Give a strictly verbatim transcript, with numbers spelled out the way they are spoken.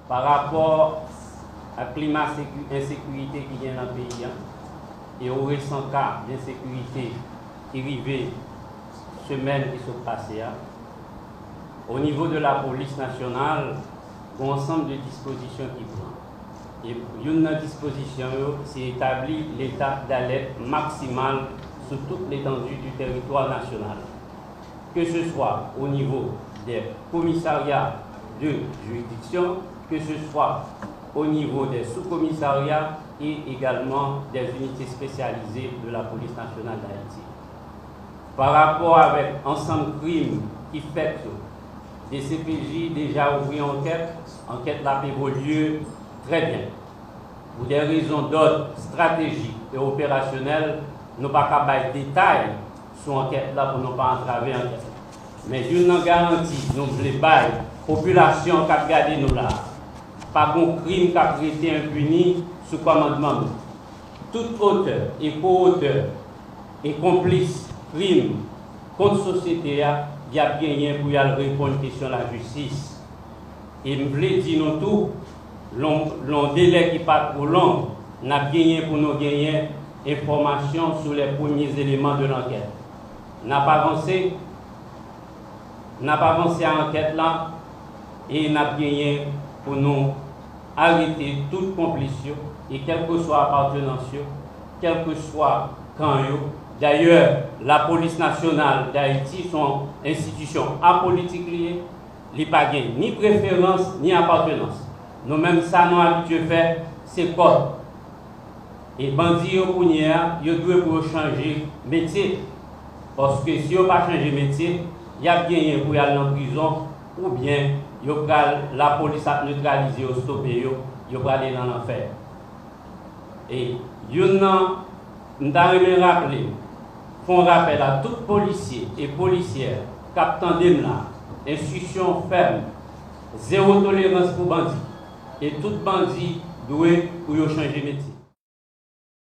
Pa rapò ak klima seku- ensekirite ki gen nan peyi a e o resan ka d ensekirite ki rive semèn ki sot pase a, o nivo de lapolis nasyonal, gen yon ansanm de dispozisyon ki pran. E youn nan dispozisyon yo, se etabli leta dalèt maksimal sou tout letandi di teritwa nasyonal, ke se swa o nivo dè komisarya de jiridiksyon, ke se swa o nivo dè soukomisarya e egalman dè inite espesyalize de lapolis nasyonal d Ayiti. Pa rapò avèk ansanm krim ki fèt yo, D C P J deja ouvri ankèt, ankèt la ap evolye trè byen. Pou dè rezon dòd estratejik e operasyonèl, nou pa ka bay detay sou ankèt la pou nou pa antrave ankèt la. Men youn nan garanti nou vle bay popilasyon k ap gade nou la a, pa gon krim k ap rete enpini sou kòmandman nou. Tout otè e ko-otè e konplis krim kont sosyete a, y ap genyen pou y al reponn kesyon lajistis. E m vle di nou tou, lon, lon delè ki pa two long, n ap genyen pou nou genyen enfòmasyon sou lè premye eleman de lankèt. N ap avanse, n ap avanse a ankèt la e n ap genyen pou nou arete tout konplis yo e kèlkeswa apartenans yo, kèlkeswa kan yo. Dayè, Lapolis Nasyonal d Ayiti se yon enstitisyon apolitik li ye, li pa gen ni preferans ni apartenans. Nou menm sa nou abitye fè, se kòd. E bandi yo kounye a, yo dwe pou yo chanje metye. Paske si yo pa chanje metye, y ap genyen pou y al nan prizon, oubyen yo pral, lapolis ap netralize yo, stope yo, yo prale nan lanfè. E youn nan, m ta renmen raple, fè yon rapèl a tout polisye e polisyè k ap tande m la, enstriksyon fèm, zewo tolerans pou bandi, e tout bandi dwe pou yo chanje metye.